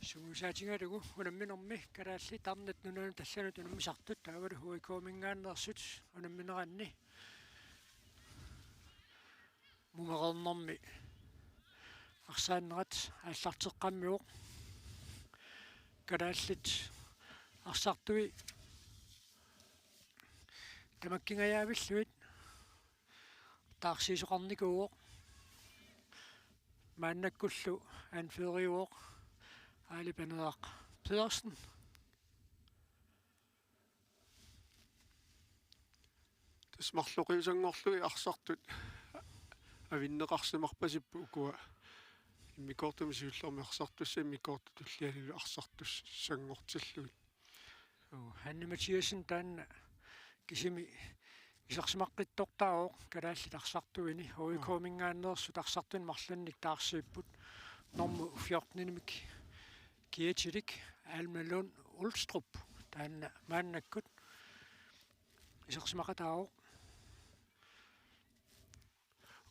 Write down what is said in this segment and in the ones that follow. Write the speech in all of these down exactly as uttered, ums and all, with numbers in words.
Sungiusaatigalugu unamminermi kalaallit arnat nunanut allanut unammisartut taavalu H I K-minngaanneersut unammineranni mumereernermi arsaannerat aallarteqqammivoq. Kalaallit arsartui tamakkingajaavillugit taarsiisoqarnikuuvoq. Maannakkullu anføriuvoq Aali Paneeraq Pedersen. Tassa marloqiusanngorlugit arsartut avinneqarsimarpasipput ukua immikkoortumi siullermi arsartussat immikkoortut tullianilu arsartussanngortillugit. Joo, Hanne Mathiassen taanna kisimi isersimaqqittortaavoq kalaallit arsartuini, H I K-minngaanneersut arsartunik marlunnik taarsiipput normu fjortenimik kiatilik Alma Lund Ulstrup taanna maannakkut isersimaqataavoq.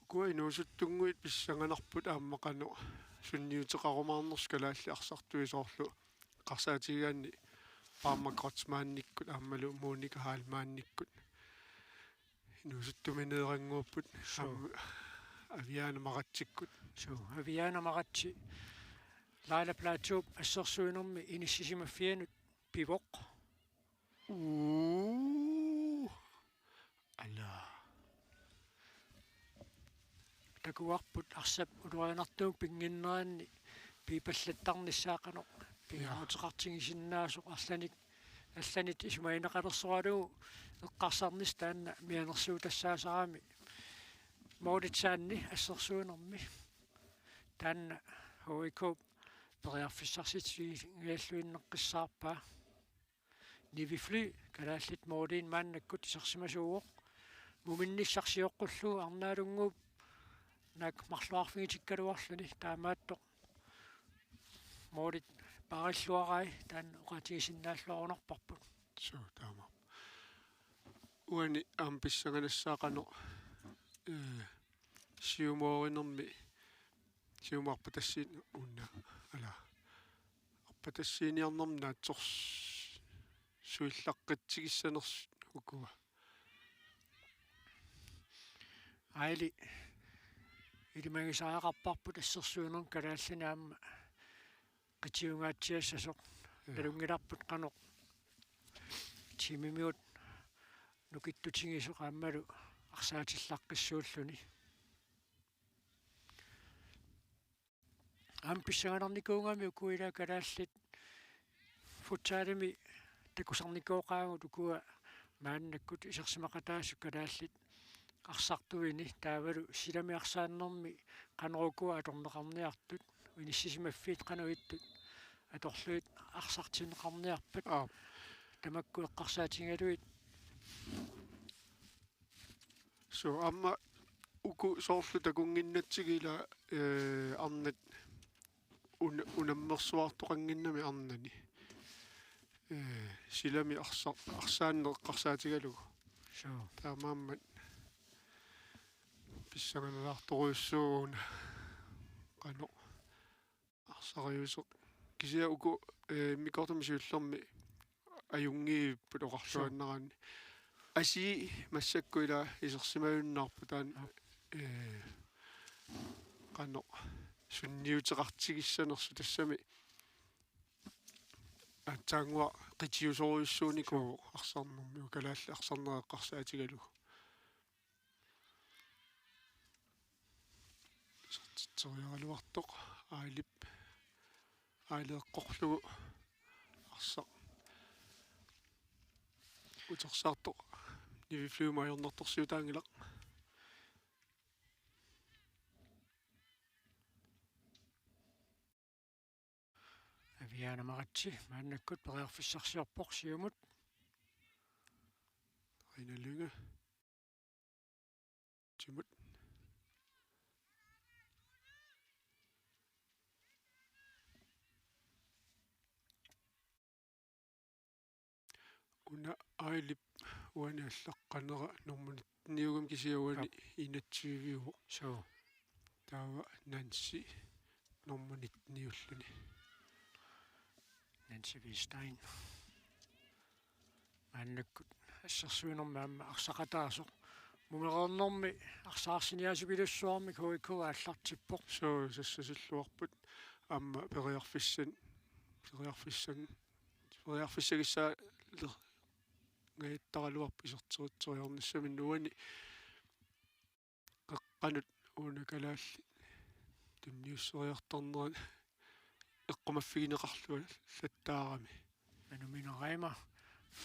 Ukua inuusuttunnguit pissanganarput aamma qanoq sunniuteqarumaarnersut kalaallit arsartui soorlu eqqarsaatigigaanni Paarma Kreutzmannikkut aammalu Monika Heilmannikkut. Inuusuttumineerannguupput. Suu. Aamma Aviaana Maratsikkut. Suu, Aviaana Maratsi Laila Plaatsuup assersuinermi inissisimaffianut pivoq. Uu. Ala. Takuarput arsap ulorianartumik pinnginneranni piipallattarnissaa qanoq. Jaa. Pingaaruteqartigisinnaasoq arlanik, allanit isumagineqalersoralugu eqqarsarnissaq taanna mianersuutassaasarami. Moritsaanni assersuinermi. Taanna H I K-p periarfissarsiutigigalluinnaqqissaarpaa. Nivi Fly, kalaallit mooliin maannakkut isersimasuuvoq. Muminnissaq sioqqullugu Arnaalunnguup naak marluarfigitikkaluarluni taamaattoq moolit paarilluarai taanna oqaatigisinnaalluarunarparput. Suu, taamaappoq. Uani aamma pissanganassaaq qanoq, ee, siumoorinermi, siumut arpatassiin-, una, ala, arpatassiiniarnermi naatsorsuillaqqitsigissanersut ukua. Aili ilimagisariaqarparput assersuinermi kalaallinik aamma qitiungaatsiassasoq. Jaa. Nalunngilarput qanoq timimigut nukittutigisoq aammalu arsaatillaqqissuulluni. Aamma pissanganarnikuugami uku ila kalaallit futsalimi takusarnikooqaagut ukua maannakkut isersimaqataasut kalaallit arsartuini taavalu silami arsaannermi qanoq ukua atorneqarniartut, inissisimaffiit qanoq ittut atorlugit arsartinneqarniarpat. Aap. Tamakku eqqarsaatigalugit. Suu, aamma uku soorlu takunnginnatsigit ila, ee, arnat un-, unammersuartoqannginnami arnani. Ee, silami arsa-, arsaanneq eqqarsaatigalugu. Suu. Taamaammat pissanganalaartorujussuuvoq una qanoq arsariuseq. Kisianni uku, ee, immikkoortumi siullermi ajunngivipput oqarluaannaraanni. Asii massakkut ila isersimajunnaarput taanna, ee, qanoq sunniuteqartigissanersut tassami aatsaannguaq qitiusorujussuunikuuvoq arsarnermi, kalaallit arsarnerat eqqarsaatigalugu. Isertitseriaraluartoq Ailip, Aili eqqorlugu arsaq utersaartoq Nivi Flymi ajornartorsiutaanngilaq. Aviaana Maratsi maannakkut periarfissarsiorpoq siumut. Rina Lynge. Timut. Una Ailip uani allaqqanera normu nitteniugami kisianni uani Aap. Enogtyveuvoq. Suu. Taava Nancy normu nitteniulluni. Nancy Wistein. Maannakkut assersuinermi aamma arsaqataasoq. Mumereernermi arsaarsiniaasipilussuarmik H I K aallartippoq. Suu, sassasilluarput aamma periarfissan-, periarfissan-, periarfissagissaa le-, ngajattaraluarpoq iserteritseriarnissaminnut uani qeqqanut una kalaallit tunniusseriartarnerat eqqumaffigineqarluallattaarami. Manu Mina Reimer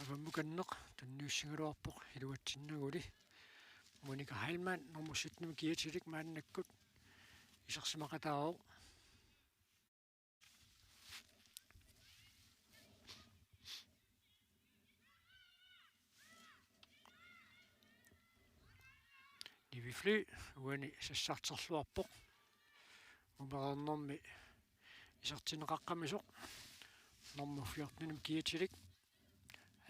avammukanneq tunniussigaluarpoq iluatsinnaguli. Monika Heilmann nummer sytten kiatilik maannakkut isersimaqataavoq. Nivi Fly uani sassarterluarpoq. Mumereernermi isertinneqaqqamisoq. Nummer fjorten kiatilik.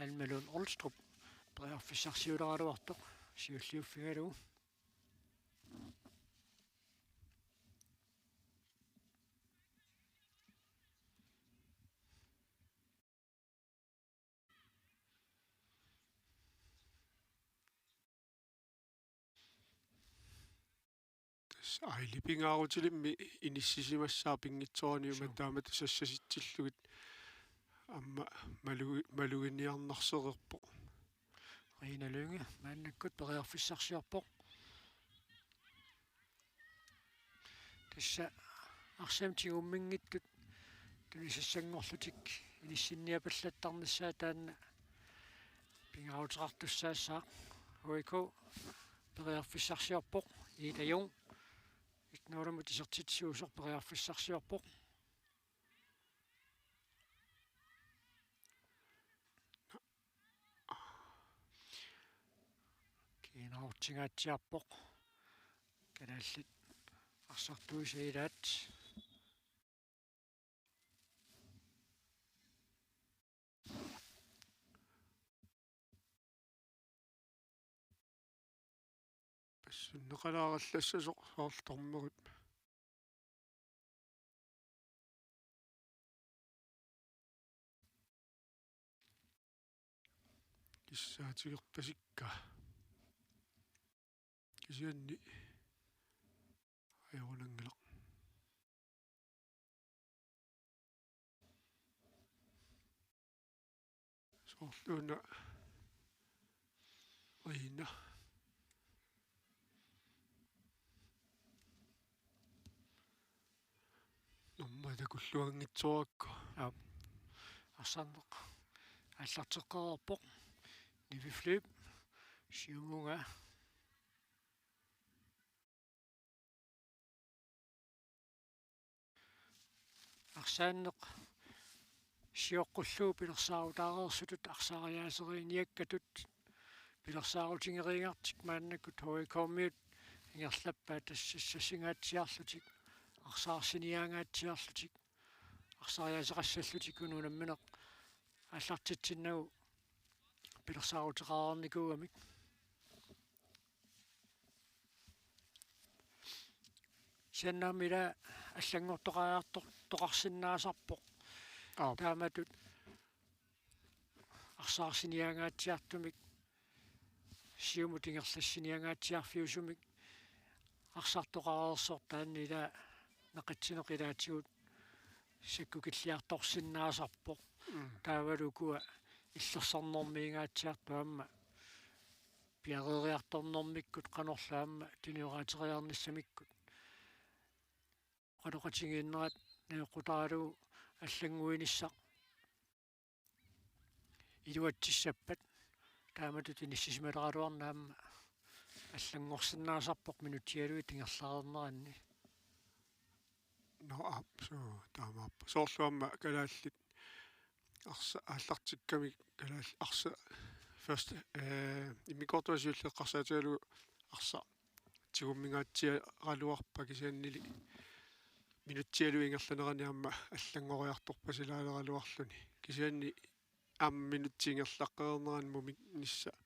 Alma Lund Olstrup periarfissarsiuleraluartoq siulliuffigalugu. Tassa aili pingaarutilimmi inissisimassaaq pinngitsoorani. Suu. Imaattumik taamatut sassasitsillugit aamma malugi-, maluginiarnarsereerpoq. Rina Lynge maannakkut periarfissarsiorpoq. Tassa arsamik tigumminngitsut tunisassanngorlutik inissinniapallattarnissaat taanna pingaaruteqartussaassaaq. H I K periarfissarsiorpoq. Ida Jung et nul-imut isertitsisuusoq periarfissarsiorpoq. Kiinarortingaatsiarpoq. Kalaallit arsartuisa ilaat. Passunneqalaarallassasoq soorlu dommerip. Kissaatigerpasikka. Kisianni ajorunanngilaq. Soorluuna Rina. Nummer takulluanngitsoorakku. Aap. Arsarneq aallarteqqaarpoq. Nivi Fly. Siumunnga. Arsaanneq sioqqullugu pilersaarutaareersutut arsariaaseriiniakkatut pilersaarutigeriigartik maannakkut H I K-miut ingerlappaat tassassassingaatsiarlutik, arsaarsiniaangaatsiarlutik, arsariaaseqassallutik unammineq aallartitsinnagu pilersaaruteqareernikuugamik. Siannaammi ila allanngortoqariartor-, toqarsinnaasarpoq. Aap. Taamatut arsaarsiniaangaatsiartumik siumut ingerlassiniaangaatsiarfiusumik arsartoqareersoq taanna ila naqitsineq ilaatigut sakkukilliartorsinnaasarpoq. Mm. Taavalu ukua illersornermiingaatsiartut aamma piareeriartornermikkut qanorlu aamma tuniorateriarnissamikkut. Oqaloqatigiinnerat najoqqutaralugu allannguinissaq iluatsissappat taamatut inissisimaleqaraluarneq aamma allanngorsinnaasarpoq minutsialui ingerlareerneranni. Nå, aap, suu, taamaappoq. Soorlu aamma kalaallit arsaq aallartikkamik kalaal-, arsaq først, eh, immikkoortuata siulleq eqqarsaatigalugu arsaq tigummingaatsiaraluarpat kisiannili minutsialui ingerlanerani aamma allanngoriartorpasilaaleraluarluni. Kisianni aamma minutsit ingerlaqqereernerani muminnissaq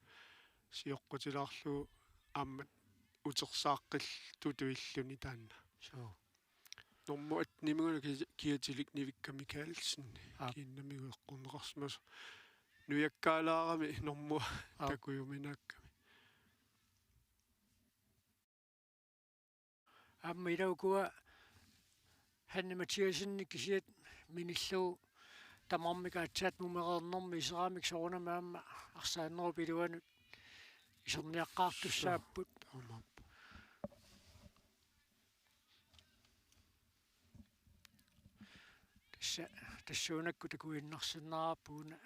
sioqqutilaarlugu aamma utersaaqqillutuilluni taanna. Suu. Nummer atteniminngaanniit ki-, kiatilik Nivikka Mikaelsen. Aap. Kiinnamigut eqqorneqarsimasoq. Nujakkaalaarami nummer Aap. takujuminaakkami. Aamma ila ukua Hanne Mathiassenip kisiat minillugu tamarmik aatsaat mumereernermi iseramik soorunami aamma arsaannerup iluanut iserniaqqaartussaapput. Suu. Taamaappoq. Tassa, tassuunakkut takuinnarsinnaavarput una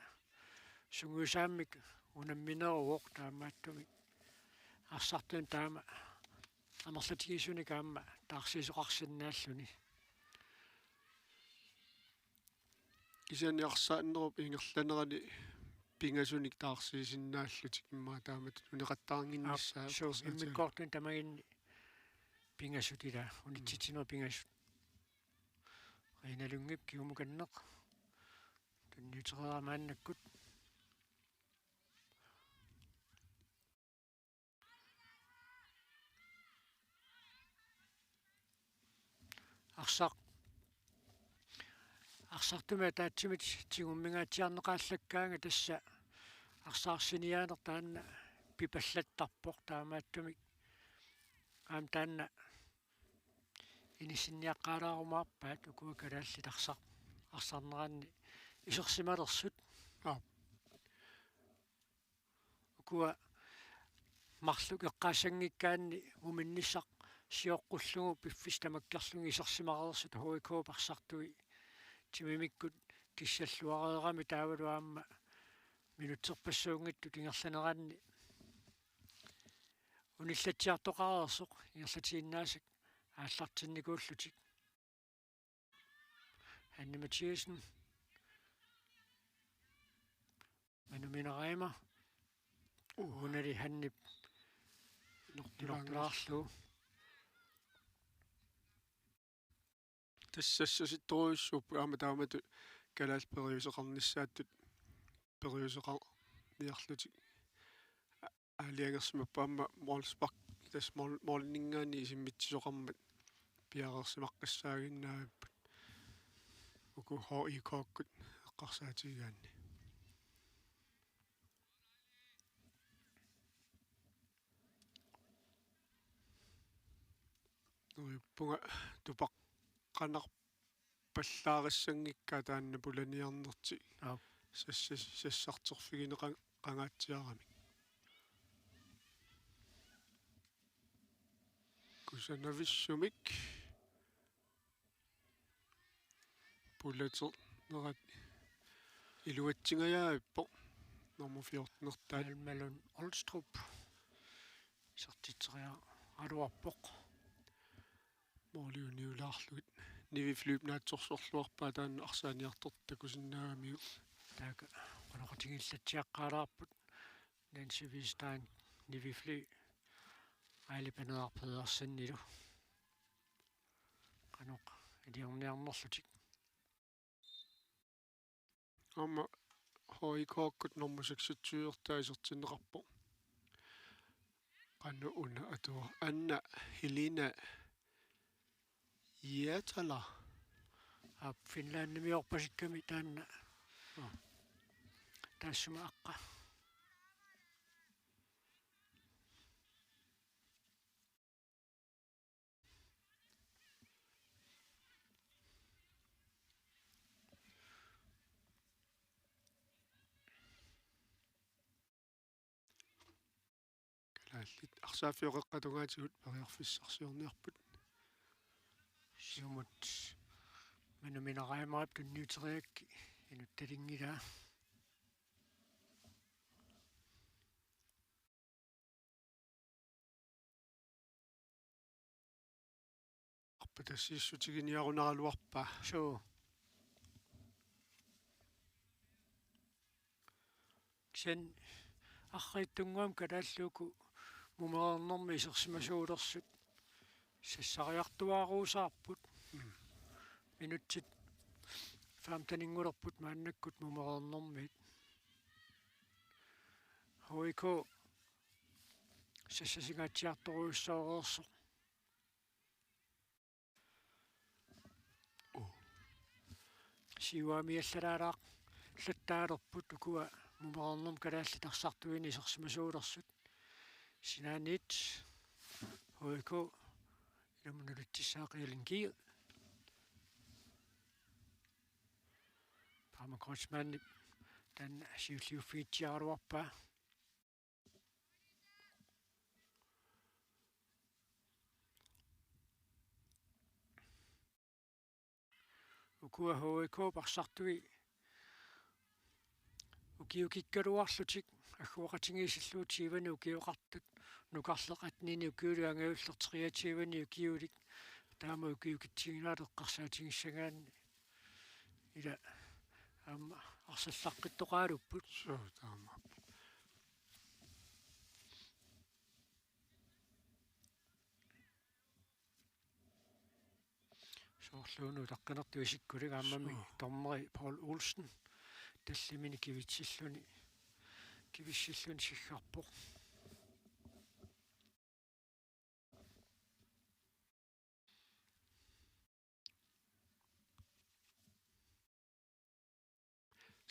sungiusaammik unammineruvoq taamaattumik. Arsartunik taama amerlatigisunik aamma taarsiisoqarsinnaalluni. Kisianni arsaannerup ingerlanerani pingasunik taarsiisinnaallutik immaqa taamatut uneqattaarnginnissaa. Aap, suu, arsaatigit. Immikkoortuni tamaginni pingasut ila, unitsitsinerup pingasut. Rina Lyngep kingumukanneq. Tunniutereerami maannakkut. Arsaq. Arsartumik ataatsimik tigumminngatsiarneqaallakkaangat tassa arsaq arsiniaaneq taanna pipallattarpoq taamaattumik. Aamma taanna inissinniaqqaalaarumaarpaat ukua kalaallit arsaq arsarneranni isersimalersut. Aap. Ukua marluk eqqaassanngikkaanni muminnissaq sioqqullugu piffissaq tamakkerlugu isersimareersut H I K-p arsartui timimikkut kissalluareerami taavalu aamma minutserpassuunngitsut ingerlaneranni unillatsiartoqareersoq ingerlatiinnaasak aallartinnikuullutik. Hanne Mathiassen. Manu Minarama. Uh. Unali Hannep inortulaarlugu. Tassa sassasittorujussuupput aamma taamatut kalaallit periuseqarnissaattut periuseqarniarlutik. Aalajangersimapput aamma målspark, tassa mål-, målininngaanniit isimmitsisoqarmat piareersimaqqissaaginnaavipput uku H I K-kkut eqqarsaatigigaanni. Neriuppunga tupaqqanar- pallaarissanngikkaa taanna pulaniarnertik. Aap. Sassas-, sassarterfigineqan-, qangaatsiaramik. Kusanavissumik pulaternerat iluatsingajaavippoq. Nummer fjortenertaat. Malmalun Olstrup. Isertitseriaraluarpoq. Måli uniulaarlugit. Nivi Flyp naatsorsorluarpaa taanna arsaaniartortoq takusinnaagamiuk. Taakku qanoq atigiillatsiaqqaalaarput. Nancy Wistein, Nivi Fly. Aili Paneeraq Pedersenilu. Qanoq iliorniarnerlutik. Aamma H I K-kkut nummer seksogtyve-rtaa isertinneqarpoq. Qanoq una atua? Anna Helena Hietala. Aap, Finlandimiorpasikkami taanna. Aa. Taassuma aqqa. Kalaallit arsaaffiup qeqqata tungaatigut periarfissarsiorniarput. Siumut Manu Minarama tunniuteriaraa inuttalinngilaa. Arpatassiissutiginiarunaraluarpaa. Suu. Kisianni arriitsunnguamik kalaallit uku mumereernermi isersimasuulersut sassariartuaaruusaarput. Mm. Minutsit femteninngulerput maannakkut mumereernermiit. H I K sassasingaatsiartorujussuareersoq. Tiuaamiallalaalaarlattaalerput ukua mumereernermi kalaallit arsartuinik isersimasuulersut. Sinaaniit H I K ilumunulitsissaaq L N G. Parma Kreutzmannip taanna siulliuffigitsiaraluarpaa. Ukua H I K-p arsartui ukiukikkaluarlutik agguaqatigiissillugu tyveni ukioqartut, nukarleq atteninik ukiulik angajulleq treogtyveni ukiulik, taama ukiukitsigineraat eqqarsaatigissagaanni ila aamma arsallaqqittoqaalupput. Suu, taamaappoq. Soorluuna utaqqinertut isikkulik aammami. Suu. Dommeri Paul Olsen tallimanik kivitsilluni, kivitsilluni siggarpoq.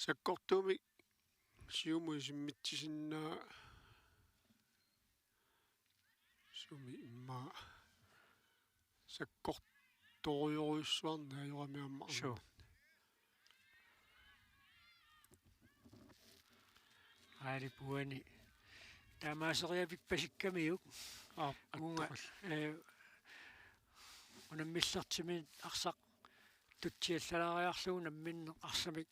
Sakkortuumik siumut isimmitsisinnaa sumi immaqa sakkortoorujussuarnik ajorami aamma. Suu. Aali puani. Taamaaseriavippasikkamiuk. Aap, uunga, attoqal. Eh, unammillertiminit arsaq tutsiallalaariarlugu namminneq arsamik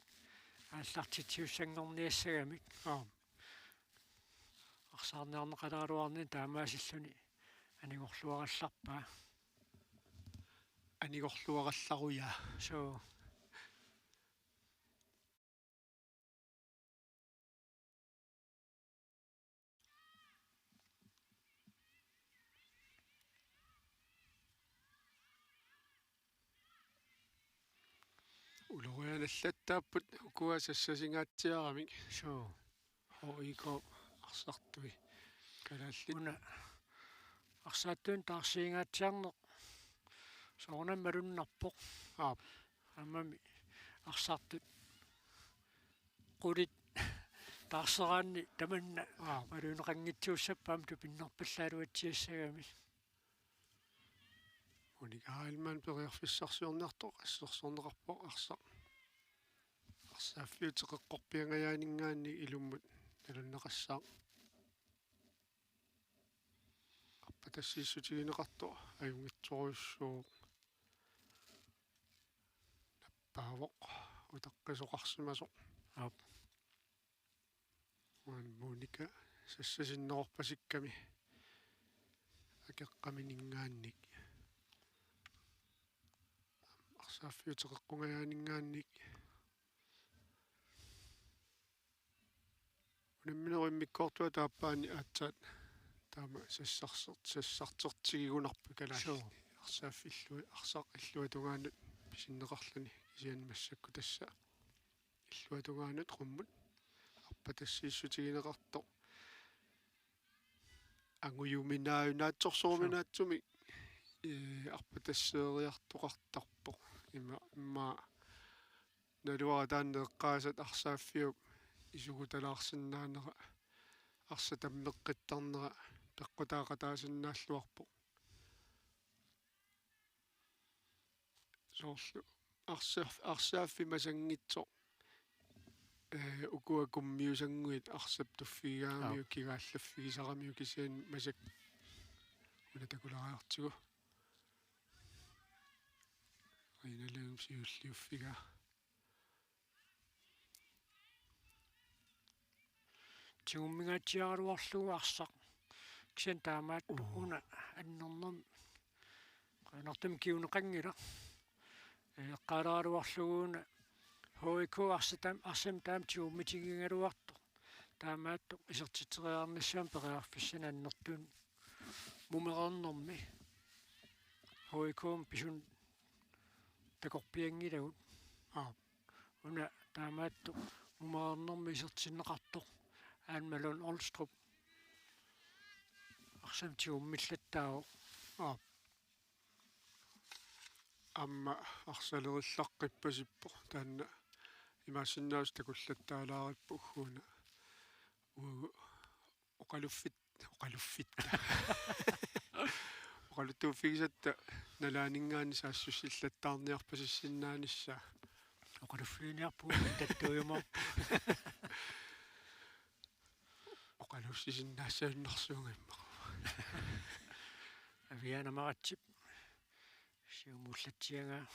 aallartitsisussanngorniassagamik. Aap. Arsaarniarneqaleraluarnini taamaasilluni anigorluarallarpaa. Anigorluarallarujaa. Suu. Ulorianallattaapput ukua sassasingaatsiaramik. Suu. H I K arsartui kalaallit. Una arsaattunik taarsiingaatsiarneq soorunami malunnarpoq. Aap. Aammami arsartut qulit taarseraanni tamanna. Aap. Malugineqanngitsuussappat aamma tupinnarpallaaluatsiassagami. Monika Heilmann periarfissarsiorniartoq assersorneqarpoq arsaq. Arsaaffiup teqeqqorpiangajaaninngaanniit ilummut nalunneqassaaq. Arpatassiissutigineqartoq ajunngitsorujussuuvoq. Nappaavoq utaqqisoqarsimasoq. Aap. Uani Monika sassasinnerorpasikkami akeqqamininngaanniit. Arsaaffiup teqeqqungajaaninngaanniit. Unamminerup immikkoortua taappaani aatsaat taama sassarser-, sassartertigigunarpoq kalaallit. Suu. Arsaaffiup illua-, arsaq illuatungaanut pisinneqarluni kisianni massakkut tassa illuatungaanut qummut arpatassiissutigineqartoq. Angujuminaaju naatsorsuuminaatsumik, ee, arpatasseeriartoqartarpoq. Ima, immaqa naluara taanna eqqaasat arsaaffiup isugutalaarsinnaanera, arsaq tammeqqittarnera peqqutaaqataasinnaalluarpoq. Soorlu arsaaf-, arsaaffiup masanngitsoq, ee, ukua kummiusannguit arsap tuffigigaangamiuk, aap, kigaallaffigisaramiuk kisianni masakka una takulaariartigu. Rinalagim siulliuffigaa. Tigummingaatsiaraluarlugu arsaq. Kisianni taamaattoq, uu, una annernermi qujanartumik kinguneqanngilaq. Eqqaaleraluarlugu una H I K arsaq taam-, arsamik taama tigummitigigaluartoq. Taamaattoq isertitseriarnissamut periarfissanik annertuumik mumereernermi H I K-mi pisunik takorpianngilagut. Aap. Una taamaattoq mumereernermi isertinneqartoq Anne Malone Olstrup arsamik tigummillattaavoq. Aap. Aamma arsalerillaqqippassippoq taanna imaassinnaavoq takullattaalaarippoq ugguuna. Uagut oqaluffit-, oqaluffit-, oqaluttuuffigisatta nalaaninngaanniit saassussillattaarniarpasissinnaanissaa. Oqaluffiginiarpugut tattuujumaarpoq. Oqaluussisinnaassagunarsuunngimmat. Aviana Maratsip siumuullatsiagaa.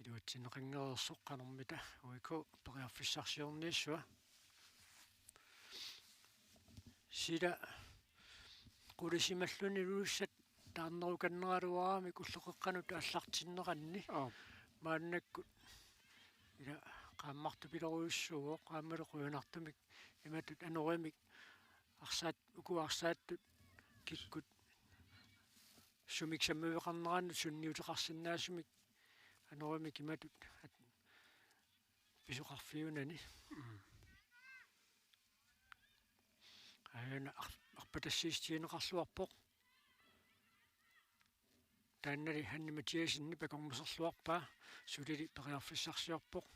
Iluatsinneqanngereersoq qanormita U I K periarfissarsiorniassava. Sila qulisimalluni ilulissat taarnerukanneraluaramik ulloqeqqanut aallartinneranni. Aap. Maannakkut ila qaammartupilorujussuuvoq, aammalu qujanartumik imatut anorimik arsaat-, uku arsaattut kikkut sumik sammiveqarnerannut sunniuteqarsinnaasumik anorimik imatut at-, pisoqarfiunani. Mm. Aajuna ar-, arpatassiissutigineqarluarpoq. Taannali Hanne Mathiassenip akornuserluarpaa, sulili periarfissarsiorpoq.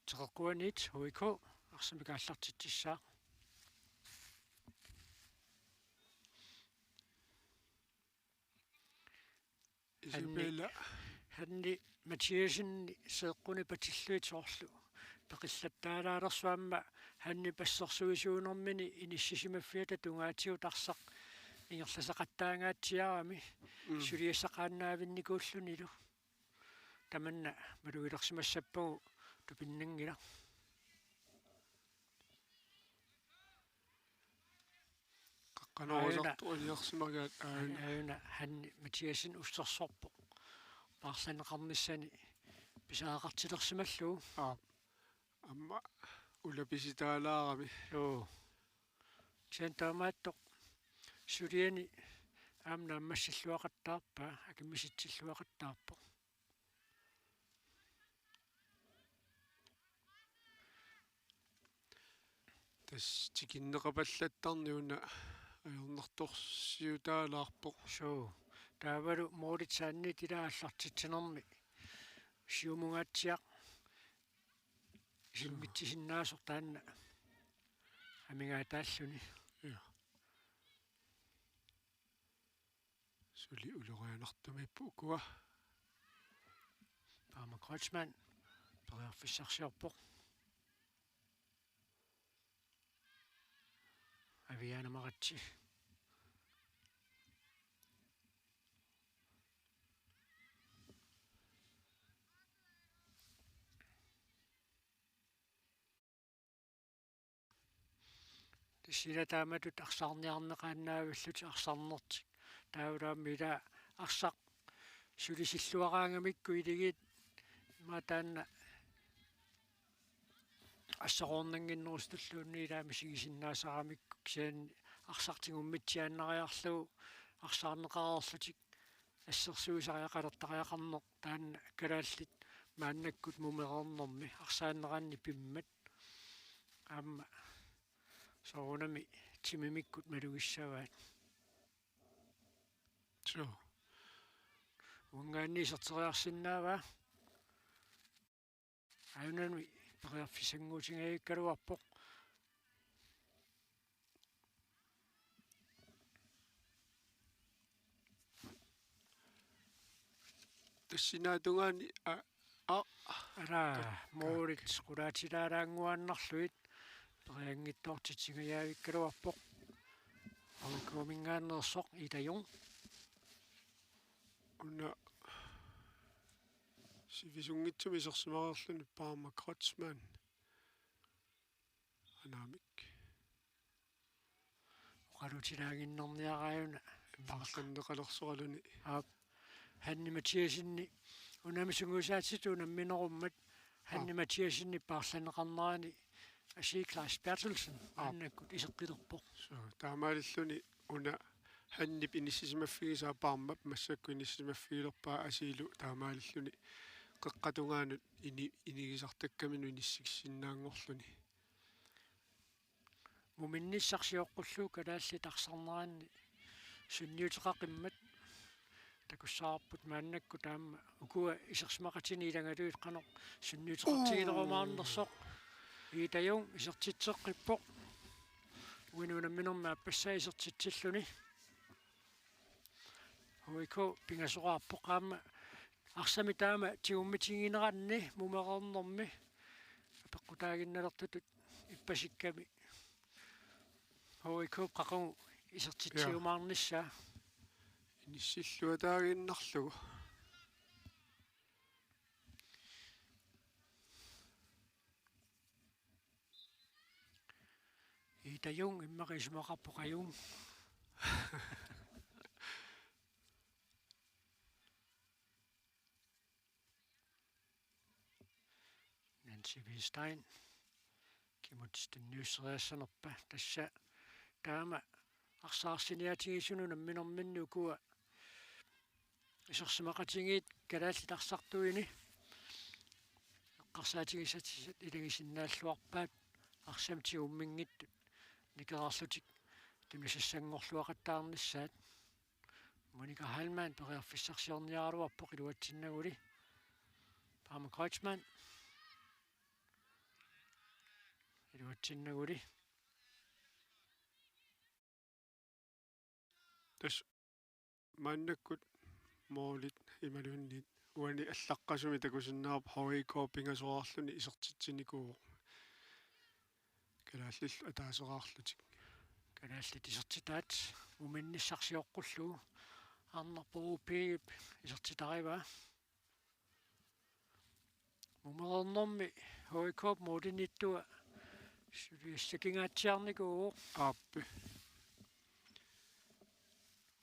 Teqeqquaniit U I K arsamik aallartitsissaaq. Isabella. Hanne, Hanne Mathiassen seeqquni patillugit soorlu peqillattaalaalersoq aamma Hannep assersuisuunermini inissisimaffiata tungaatigut arsaq ingerlasaqattaangaatsiarami. Mm. Suliassaqaannaavinnikuullunilu. Tamanna malugilersimassappagu tupinnanngilaq. Qaqqanoorusartoq iliorsimagaat aajuna. Aajuna Hanne Mathiassen ussersorpoq. Paarlanneqarnissani pisariaqartilersimallugu. Aap. Aamma ulapisitaalaarami. Joo. Kisianni taamaattoq suliani aamma naammassilluaqattaarpaa, akimmisitsilluaqattaarpoq. Tassa tikinneqapallattarneq una ajornartorsiutaalaarpoq. Suu. Taavalu Moritz Sandit ila aallartitsinermi siumungaatsiaq isimmitsisinnaasoq taanna amigaataalluni. Ja. Suli ulorianartumiipput ukua. Paama Kreutzmann periarfissarsiorpoq. Aviana Maratsi. Tassa ila taamatut arsaarniarneqaannaavillutik arsarnertik. Taavalu aamma ila arsaq sulisilluaraangamikku iligiit immaqa taanna assaroornannginnerusutulluunniit ila misigisinnaasaramikku kisianni arsaq tigummitsiaannariarlugu arsaarneqareerlutik assersuisariaqalertariaqarneq taanna kalaallit maannakkut mumereernermi arsaanneranni pimmat aamma soorunami timimikkut malugissavaat. Suu. Uanngaanniit iserteriarsinnaavaa. Aajunami periarfissannguutingajavikkaluarpoq. Tassinaata tungaani a-, a-, ala, kakkaak. Moritz qulaatilaalaannguaannarlugit perianngitsoortitsinngajavikkaluarpoq. U I K-minngaanneersoq Ida Jung. Una sivisunngitsumik isersimareerluni Paama Kreutzmann. Anaamik. Oqalutilaaginnarniaraajuna. Immaqanneqalersoraluni. Aap. Hanne Mathiassenip unami sungiusaatitut unamminerummat Hanne Aap. Mathiassenip paarlanneqarnerani Asii Claus Berthelsen Aap. Maannakkut iseqqilerpoq. Suu, taamaalilluni una Hannep inissisimaffigisaa Paamap massakkut inissisimaffigilerpaa Asiilu taamaalilluni qeqqata tungaanut ini-, inigisartakkaminut inissisinnaanngorluni. Muminnissaq sioqqullugu kalaallit arsarneranni sunniuteqaqimmat takussavarput maannakkut aamma ukua isersimaqatinik ilagalugit qanoq sunniuteqartigilerumaarnersoq. Ii, Ida Jung isertitseqqippoq. Uani unamminermi aappassaa isertitsilluni. H I K pingasoraarpoq aamma arsamik taama tigummitigineranni mumereernermi apeqqutaaginnalertutut ippasikkami H I K qaqugu isertitsiumaarnissaa. Inissilluataaginnarlugu. Ida Jung immaqa isumaqarpoq Ajung. Nancy Wistein. Kimut tunniusseriassanerpa tassa taama arsaariniartigisunut unamminerminni ukua isersimaqatigiit kalaallit arsartuini eqqarsaatigisassat ilagisinnaalluarpaat arsamik tigumminngitsut nikerarlutik tunisassanngorluaqattaarnissaat. Monika Heilmann periarfissarsiorniaraluarpoq iluatsinnaguli. Paama Kreutzmann. Iluatsinnaguli. Tassa maannakkut målit imaluunniit uani allaqqasumi takusinnaavarput H I K pingasoraarluni isertitsinikuuvoq. Kalaallillu ataaseraarlutik. Kalaallit isertitaat muminnissaq sioqqullugu. Arnarpoq U P-p isertitarivaa. Mumereernermi H I K-p målimiittua suliassakingaatsiarnikuuvoq. Aappi.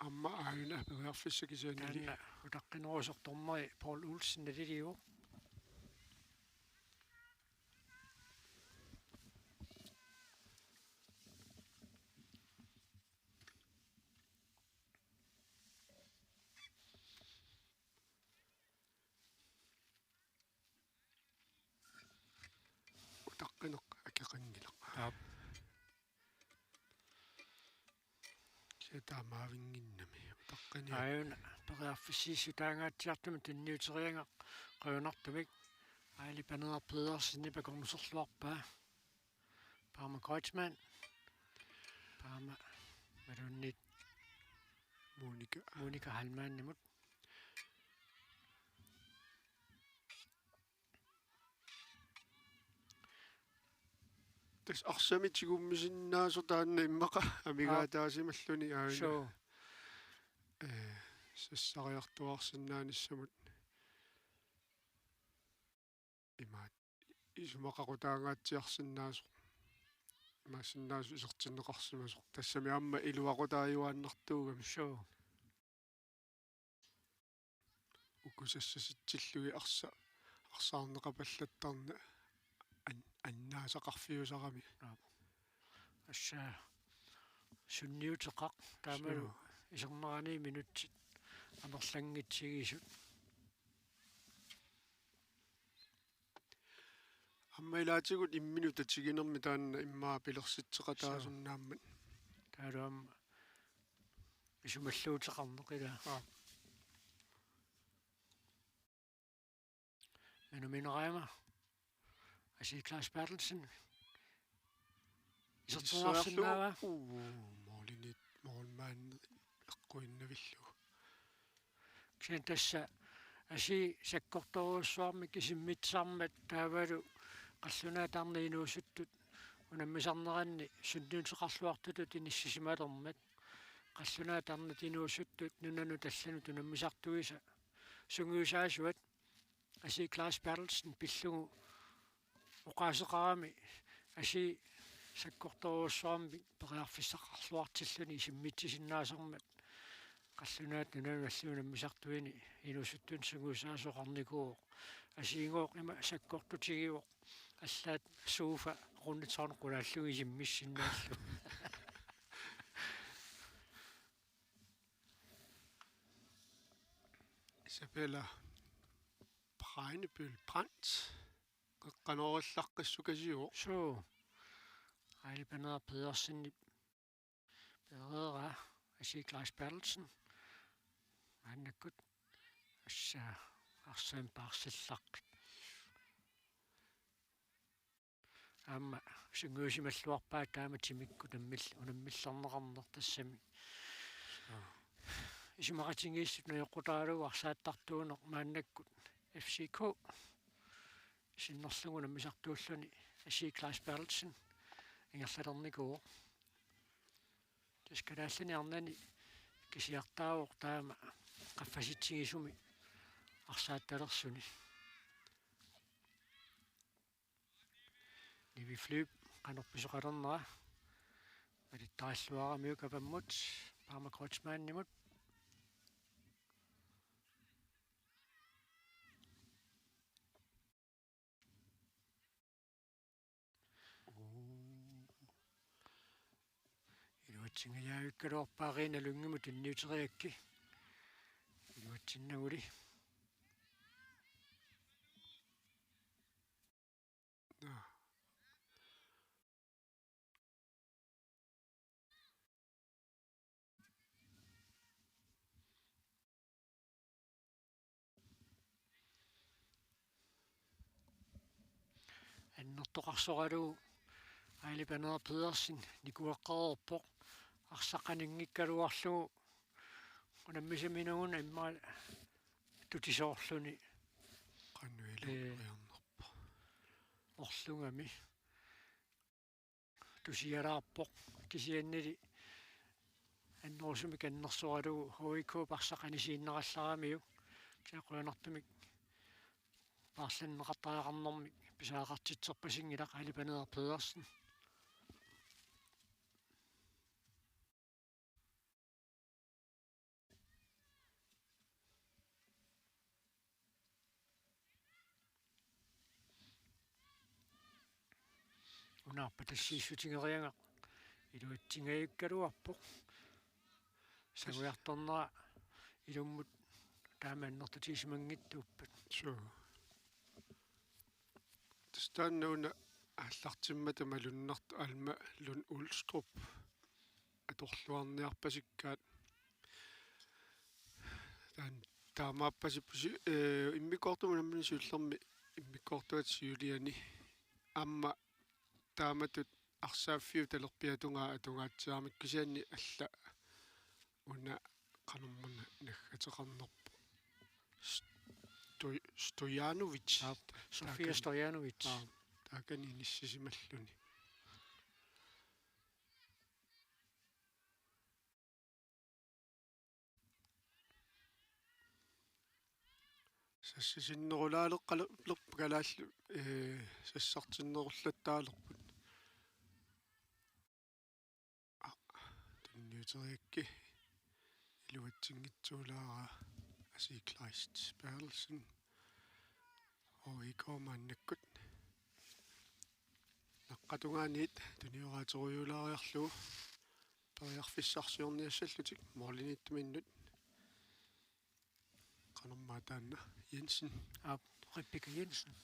Aamma aajuna periarfissaq kisiannili. Taanna utaqqinerusoq dommeri Paul Olsen nalilivoq. Utaqqineq akeqanngilaq. Aap. Kisianni taamaavinnginnami utaqqiniarneq. Aajuna periarfissiissutaangaatsiartumik tunniuteriagaq qujanartumik. Aili Paneeraq Pedersenip akornuserluarpaa. Paama Kreutzmann. Paama imaluunniit Monika. Monika Heilmannimut. Tassa arsamik tigummisinnaasoq taanna immaqa amigaataasimalluni aajuna. Suu. Ee, sassariartuaarsinnaanissamut. Imaat isumaqaqutaangaatsiarsinnaasoq. Imaassinnaasoq isertinneqarsimasoq. Tassami aamma iluaqutaajuaannartuugami. Suu. Uku sassasitsillugit arsa-, arsaarneqapallattarneq an-, annaasaqarfiusarami. Aap. Tassa sunniuteqaq taamalu. Suu. Isernerani minutsit amerlanngitsigisut. Aamma ilaatigut imminut tatiginermi taanna immaqa pilersitseqataasunnaammat. Suu. Taavalu aamma isumalluuteqarneq ilaa. Aap. Manu Mehnheimer. Asi Claus Berthelsen. Iserteriarsinnaavaa. Uu, målimiit, målmandip eqquinnaavillugu. Kisianni tassa asi sakkortoorujussuarmik isimmitsisarmat taavalu qallunaat arnat inuusuttut unammisarneranni sunniuteqarluartutut inissisimalermat. Qallunaat arnat inuusuttut nunanut allanut unammisartuisa sungiusaasuat. Asi Claus Berthelsen pillugu oqaaseqarami asi sakkortoorujussuarmik periarfissaqarluartilluni isimmitsisinnaasarmat qallunaat nunanut allanut unammisartuini inuusuttunut sungiusaasoqarnikuuvoq. Asigooq ima sakkortutigivoq, allaat sofa rundetårn qulaallugit isimmissinnaallugu. Isabella Breinebøl Brandt. Qeqqanoorullaqqissukasiuvoq. Suu. Aili Paneeraq Pedersenip pereeraa, Asi Claus Berthelsen. Maannakkut assa arsaammi paarsillaqqit. Aamma sungiusimalluarpaat taama timikkut unammil-, unammillerneqarneq tassami. Isumaqatigiissut najoqqutaralugu arsaattartuuneq maannakkut F C K sinnerlugu unammisartuulluni Asii Kleist Berthelsen ingerlalernikuuvoq. Tassa Kalaallit Nunaanni kisiartaavoq taama qaffasitsigisumi arsaattalersuni. Nivi Flyvp qanoq pisoqalernera alittaralluaramiuk avammut Paama Kreutzmannimut. Iluatsingajavikkaluarpaa Rina Lyngimut tunniuteriarakku. Iluatsinnaguli. Naa. Annertoqarsoralugu Aili Paneer Pedersen nikueqqareerpoq arsaq qaninngikkaluarlugu unammisaminngaanniit immaqa tutisoorluni. Qanoq ilu-, ee, ujornerpa. Orlungami tusiaraarpoq kisiannili annerusumik annersoralugu H I K-p arsaq qanisiinnerallaramiuk. Kisianni qujanartumik paarlanneqartariaqarnermik pisariaqartitserpasinngilaq Aili Paneer Pedersen. Una arpatassiissutigeriarluni iluatsingajavikkaluarpoq. Sangujartornera ilummut taama annertutigisimannginnittuuppat. Suu. Tassa taanna una aallartimmata malunnartoq Alma Lund Ulstrup atorluarniarpasikkaat. Taanna taamaappasippusi, ee, immikkoortumi unammineq siullermi immikkoortuata siuliani. Aamma taamatut arsaaffiup talerpiata tungaa atungaatsiarami kisianni alla una qanormuna naggateqarnerpoq. Sto-, Stojanovic. Aap, Sofia taakani-, Stojanovic. Aap, taakani inissisimalluni. Sassartinnerulaaleqqalerput kalaallit, ee, sassartinnerullattaalerput. Aa, tunniuteriarakku iluatsinngitsoorluni Asii Kleist Berthelsen. H I K maannakkut naqqap tungaaniit tunioraaterujuulaariarlugu periarfissarsiorniassallutik målimiittuminnut. Qanormaa taanna Jensen. Aap, Rebekka Jensen.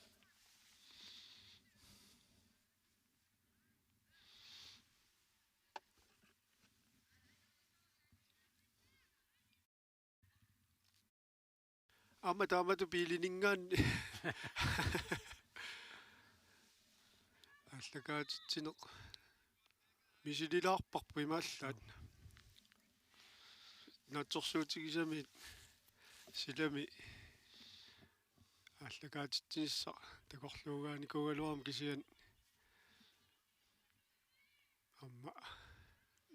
Aamma taamatut biilininngaanniit aallakaatitsineq misililaarparput imaallaat. Naatsorsuutigisaminik silami aallakaatitsinissaq takorluugaanikuugaluarmat kisianni aamma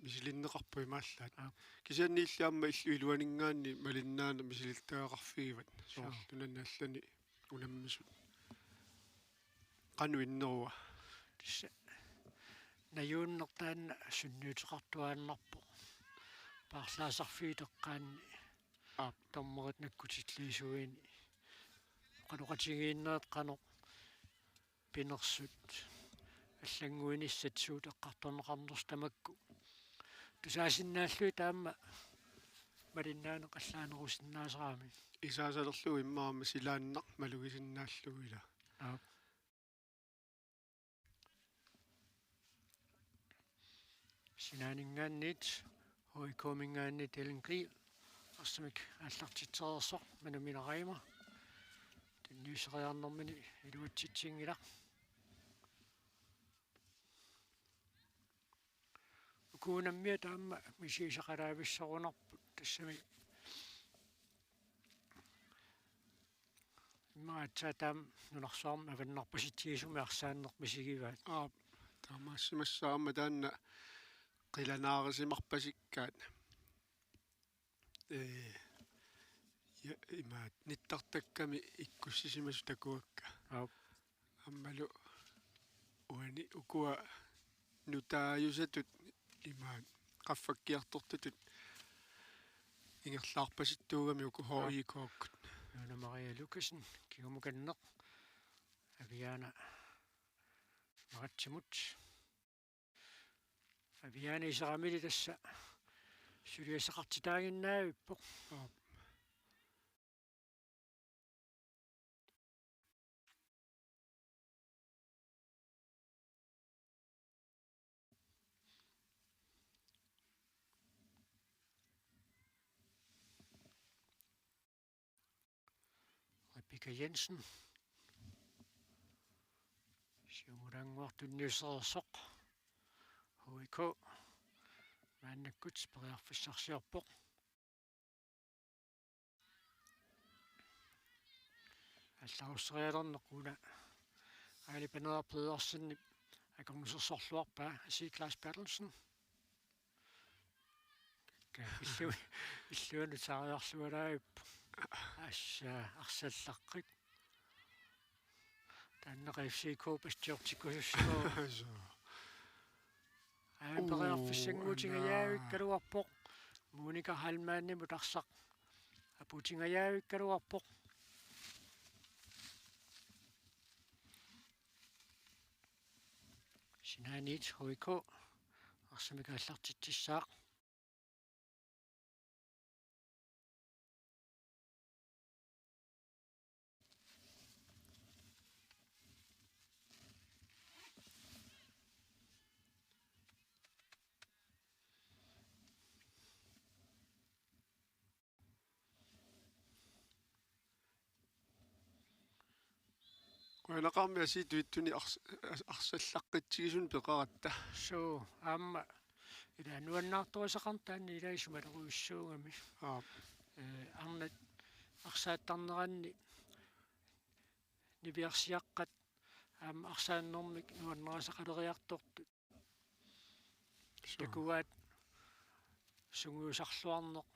misilinneqarpoq imaallaat. Aap. Kisianni illit aamma illu iluaninngaanniit malinnaaneq misilittagaqarfigivat. Suu. Soorlu nunani allani unammisut qanoq innerua. Tassa najuunneq taanna sunniuteqartuaannarpoq. Paarlaasarfiit eqqaanni. Aap. Dommerit nakkutilliisuini. Oqaloqatigiinnerit qanoq pinersut allannguinissat suut eqqartorneqarnersut tamakku. Tusaasinnaallugu taama malinnaaneq allaanerusinnaasarami. Isaasalerlugu immaqa aamma silaannaq malugisinnaallugu ila. Aap. Sinaaninngaanniit, H I K-minngaanniit Ellen Grieg. Arsamik aallartitsereersoq Manumina Reimer. Tunniusseriarnermini iluatsitsinngilaq. Uku unammiat aamma misigisaqalaavissorunarput, tassami immaqa aatsaat aamma nunarsuarmi avannarpasitsigisumik arsaanneq misigivaat. Aap, taamaassimassaaq aamma taanna qilanaarisimarpasikkaat. Ee, ja, imaat nittartakkami ikkussisimasut takuakka. Aap. Aammalu uani ukua nutaajusatut imaat qaffakkiartortutut ingerlaarpasittuugami uku. Aap. H I K-kkut. Nuna Maria Lukassen, kingumukanneq. Aviana Maratsimut. Aviana iseramili tassa suliassaqartitaaginnavippoq. Aap. Rebecca Jensen. Siumulaannguaq tunniussereersoq. H I K maannakkut periarfissarsiorpoq. Allarusserialerneq una Aili Paneeraq Pedersenip akornusersorluarpaa, Asi Claus Berthelsen. Ka illu-, illuanut saariarlualaavippoq. Assa, arsallaqqik. Taanna F C K pastiortikkusussimavoq. Suu. Aamma periarfissannguutingajavikkaluarpoq. Monika Heilmannimut arsaq aputingajavikkaluarpoq. Sinaaniit H I K arsamik aallartitsissaaq. Qujanaqaarmi Asi tuittuni ars-, ars-, arsallaqqitsigisunik peqaratta. Suu, aamma ila nuannaartorisaqarneq taanna ila isumalerujussuugami. Aap. Ee, arnat arsaattarneranni niviarsiaqqat aamma arsaannermik nuannarisaqaleriartortut. Suu. Takugaat sungiusarluarneq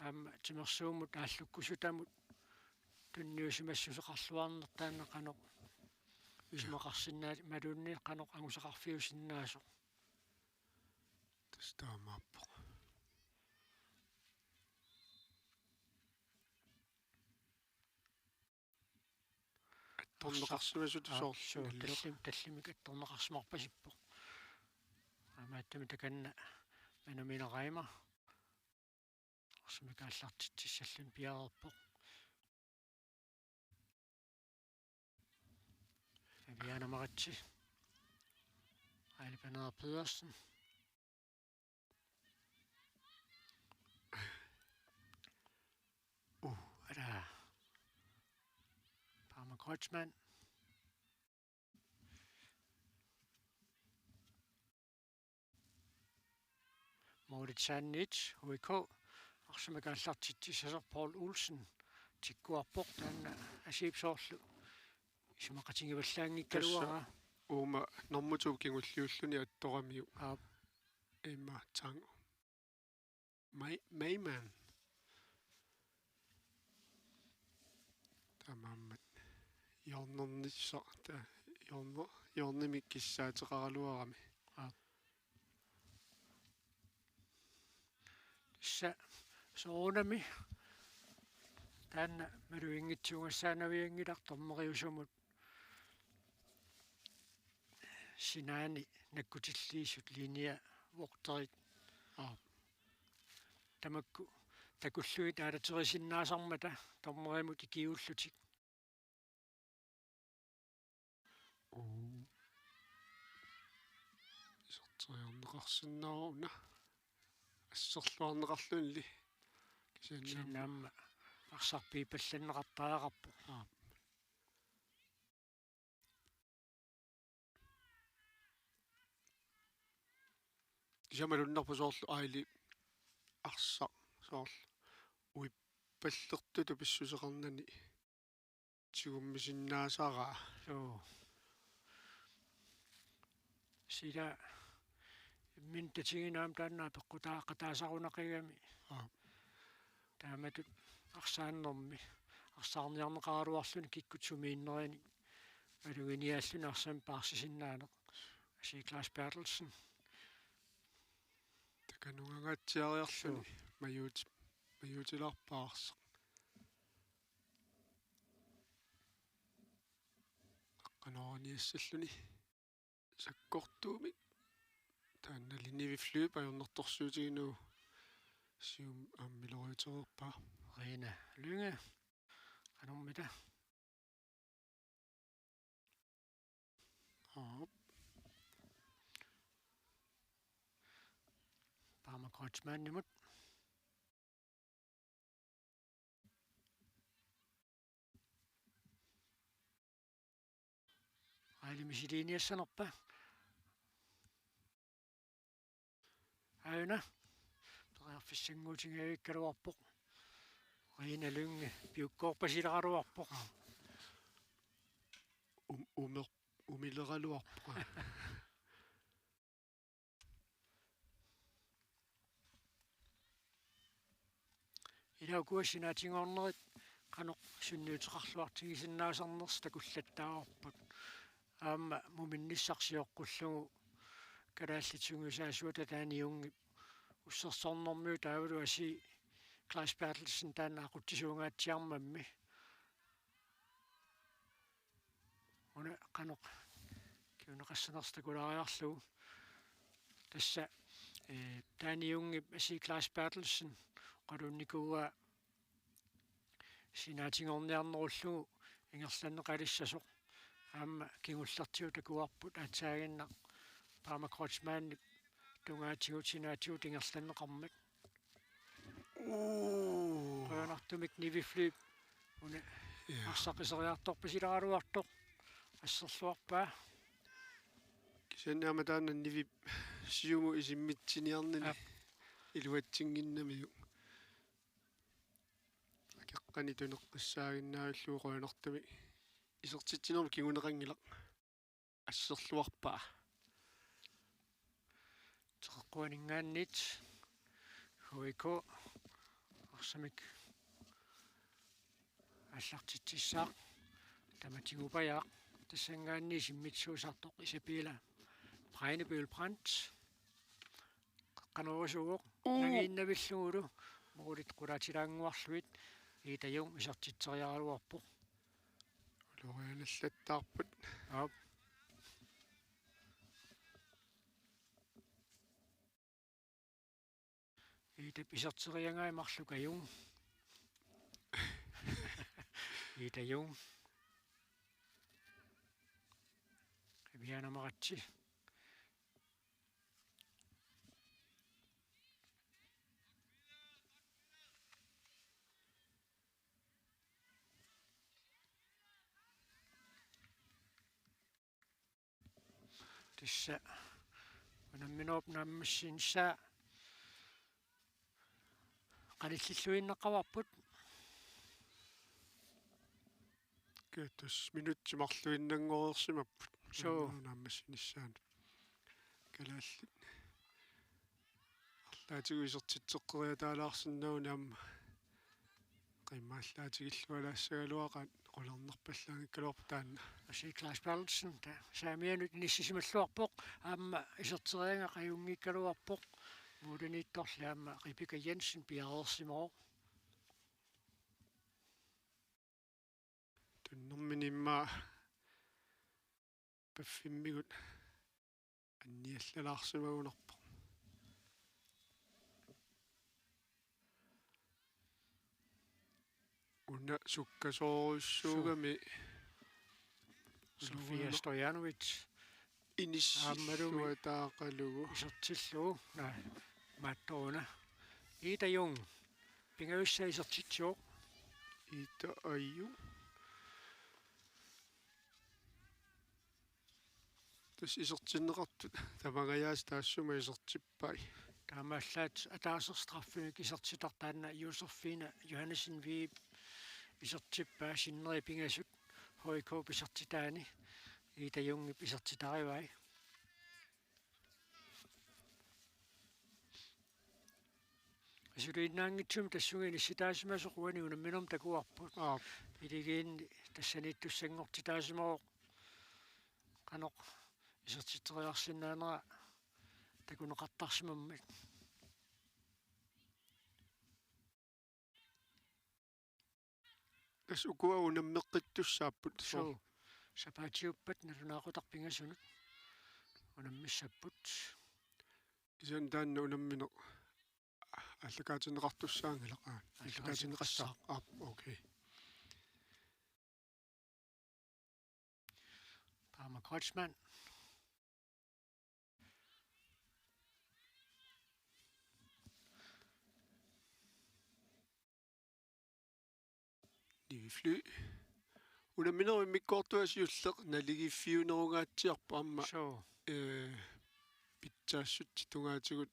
aamma timersuummut aallukkusutamut tunniusimassuseqarluarneq taanna qanoq. Ia. Isumaqarsinnaat imaluunniit qanoq angusaqarfiusinnaasoq. Tassa taamaappoq. Attorneqarsimasutut. Aap, soorlu suu, nallileq. Tallim-, tallimat attorneqarsimarpasippoq. Aamma aatsaat takanna Manumina Reimer arsamik aallartitsissalluni piareerpoq. Aviana Maratse. Aili Paneeraq Pedersen. Uh, ala. Parma Kreutzmann. Moritz Sandit, H I K. Arsamik aallartitsissasoq Paul Olsen. Tikkuarpoq taanna Asip soorlu isumaqatigivallaanngikkaluaraa. Tassa uuma normu to kingulliulluni attoramiuk. Aap. Emma Tang. Mai-, Maiman. Taamaammat hjørnernissaq, ta-, hjørner-, hjørnemik kissaateqaraluarami. Aap. Tassa soorunami taanna maluginngitsuugassaanavianngilaq dommeriusumut sinaani nakkutilliisut linjevogterit. Aap. Tamakku takullugit aalaterisinnaasarmata dommerimut ikiuullutik. Uu. Iserteriarneqarsinnaavoq una. Asserluarneqarlunilu. Kisianni aamma arsarpiipallanneqartariaqarpoq. Aap. Kisianni malunnarpoq soorlu aili arsaq soorlu uippallertutut pissuseqarnani tigummisinnaasara. Suu. Sila imminut tatiginaammik taanna apeqqutaaqataasarunaqigami. Aap. Taamatut arsaannermi arsaarniarneqaraluarluni kikkut sumiinnerini maluginiaalluni arsamik paarsisinnaaneq. Asi Claus Berthelsen. Takanungangaatsiariarluni. Suu. Majuut-, majuutilaarpaa arsaq. Qaqqanoorniassalluni. Sakkortuumik. Taannali Nivi Flyp ajornartorsiutiginagu siumut ammiloriutereerpaa. Rina Lynge. Qanormita. Aap. Paama Kreutzmannimut. Aili misiliiniassanerpa? Aajuna. Periarfissanngutigigaluarpoq. Rina Lynge piukkoorpasileraluarpoq. Um-, umer-, umileraluarpoq. Ila ukua sinaatigoornerit qanoq sunniuteqarluartigisinnaasarnersut takullattaavarput. Aamma muminnissaq sioqqullugu kalaallit sungiusaasuata Taani Jungip ussersornermiu taavalu asi Claus Berthelsen taanna aqutsisuungaatsiarmammi. Una qanoq kinguneqassanersoq takulaariarlugu. Tassa, eh, Taani Jungip asi Claus Berthelsen oqaluunnikuuaa sinaatigoorniarnerullugu ingerlanneqalissasoq. Aamma kingullertigut takuarput aatsaaginnaq Paama Kreutzmannip tungaatigut sinaatigut ingerlanneqarmat. Uu. Qujanartumik Nivi Flyp. Una. Ja. Arsaq iseriartorpasileraluartoq. Asserluarpaa. Kisianni aamma taanna Nivip siumut isimmitsiniarnini. Aap. Iluatsinnginnamiuk. Akeqqani tuneqqissaaginnaavillugu qujanartumik. Isertitsinermut kinguneqanngilaq. Asserluarpaa. Teqeqquaninngaanniit H I K arsamik aallartitsissaaq, tamatigut upajaaq, tassanngaanniit isimmitsuusartoq Isabella Breine Bøhl-Brandt. Qanorsuuvoq. Uu. Nangiinnavillugulu moorlit qulaatilaannguarlugit Ida Jung isertitseriaraluarpoq. Ulorianallattaarput. Aap. Idap iserteriagai marluk Ida Jung. Ida Jung. Viviana Maratse. Tassa unamminerup naammassinissaa qanillilluinnaqqavarput. Kiitus minutsit marluinnanngoreersimapput. Suu. Naammassinissaanut. Kalaallit arlaatigut isertitseqqeriataalaarsinnaaguni aamma qimmallaatigillualaassagaluaqaat qularnerpallaanngikkaluarpoq taanna. Asi Claus Berthelsen, ta-, saamianut inissisimalluarpoq, aamma iserteriagaa qajunngiikkaluarpoq, muulaniittorli aamma Rebekka Jensen piareersimavoq. Tunnermini immaqa paffimmigut anniallalaarsimagunarpoq. Una sukkasoorujussuugami. Sofia Stojanovic. Aammalumi inissilluataaqalugu. Isertillugu. Naa, maattoruna. Ida Jung. Pingajussaa isertitsivoq. Ita Aju. Tassa isertinneqartut tamangajaasa taassuma isertippai. Taamaallaat ataaseq straffimik isertitaq taanna Josefine Johannesen Viip isertippaa sinneri pingasut H I K-p isertitaani Ita Jungip isertitarivai. Asuliinnaanngitsumik tassunga inissitaasimasoq uani unamminermi takuarput. Aap. Iligiinni tassaniittussanngortitaasimavoq qanoq isertitseriarsinnaanera takuneqartarsimammik. Tassa ukua unammeqqittussaapput. Suu. Sapaatiuppat nalunaaqutaq pingasunut unammissapput. Kisianni taanna unammineq aallakaatinneqartussaanngilaq, aa. Aallakaatinneqassaaq. Aap, okay. Taama Kreutzmann. Nivi Fly. Unamminerup immikkoortua siulleq naligiiffiunerungaatsiarpoq aamma. Suu. Ee, pitsaassutsit tungaatigut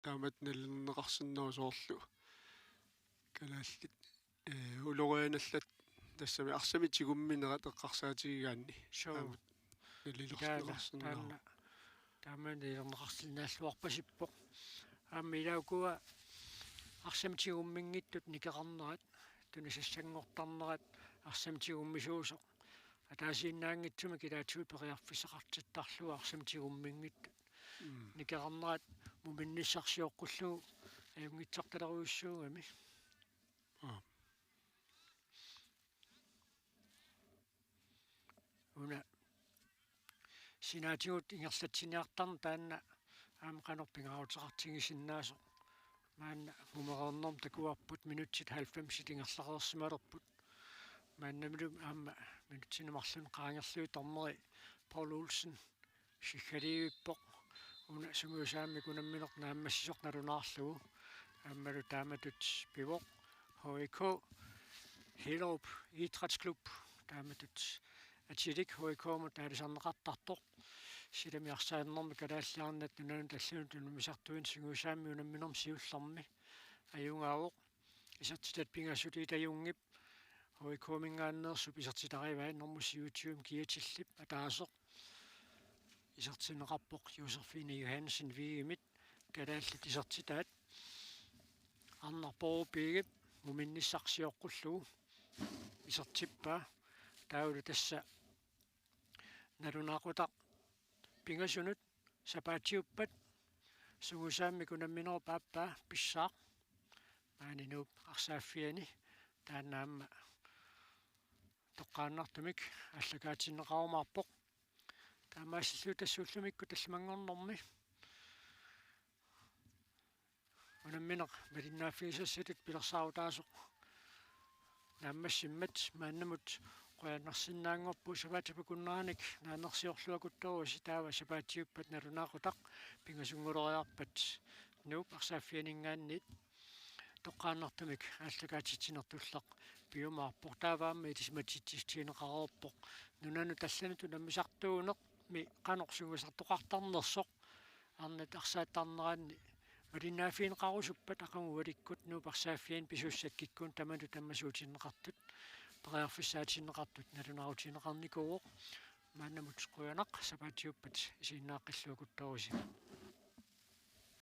taamatut nalilerneqarsinnaavoq soorlu kalaallit, ee, ulorianallat tassami arsamik tigumminerat eqqarsaatigigaanni. Suu. Taamatut nalilerneqarsinnaavoq. Taanna, taama nalilerneqarsinnaalluarpasippoq. Aamma ilaa ukua arsamik tigumminngitsut nikeqarnerat, tunisassanngortarnerat arsamik tigummisuusoq. Ataasiinnaanngitsumik ilaatigut periarfissaqartittarlugu arsamik tigumminngitsut. Mm. Nikeqarnerat muminnissarsioqqullugu ajunngitsortalerujussuugami. Aap. Una sinaatigut ingerlatsiniartarneq taanna aamma qanoq pingaaruteqartigisinnaasoq. Maanna mumereernermut takuarput minutsit halvfemsit ingerlareersimalerput. Maannamilu aamma minutsini marlunni qaangerlugit dommeri Paul Olsen siggaliivippoq. Una sungiusaammik unammineq naammassisoq nalunaarlugu. Aammalu taamatut pivoq H I K Hellerup Idrætsklub, taamatut atilik H I K-mut aalisarneqartartoq. Silami arsaannermi Kalaallit Arnat nunanut allanut unammisartuineq sungiusaammik unamminermi siullermi ajugaavoq. Isertitat pingasut Ita Jungip H I K-minngaanneersup isertitarivai, nummer syvogtyve Kia Tillip ataaseq. Isertinneqarpoq Josefine Johansen Viimit, kalaallit isertitaat. Arnarpoq Piigip muminnissaq sioqqullugu isertippaa. Taavalu tassa nalunaaqutaq pingasunut sapaatiuppat sungiusaammik unamminerup aappaa pissaaq maani Nuup arsaaffiani, taanna aamma toqqaannartumik aallakaatinneqarumaarpoq. Taamaasilluni tassa ullumikkut tallimanngornermi unammineq malinnaaffigisassatut pilersaarutaasoq naammassimmat maannamut qujanarsinnaanngorpoq. Sapaatip akunneranik naanersiorluakuttoorusi, taava sapaatiuppat nalunaaqutaq pingasunnguuleriarpat Nuup arsaaffianinngaanniit toqqaannartumik aallakaatitsinertulleq piumaarpoq. Taava aamma ilisimatitsissutigineqareerpoq nunanut allanut unammisartuunermi qanoq sungiusartoqartarnersoq. Arnat arsaattarneranni malinnaaffigineqarusuppat aqagu ualikkut Nuup arsaaffiani pisussat kikkunnut tamanut ammasuutinneqartut, periarfissaatinneqartut nalunaarutigineqarnikuuvoq. Maannamut qujanaq, sapaatiuppat isiginnaaqqilluakuttoorusi.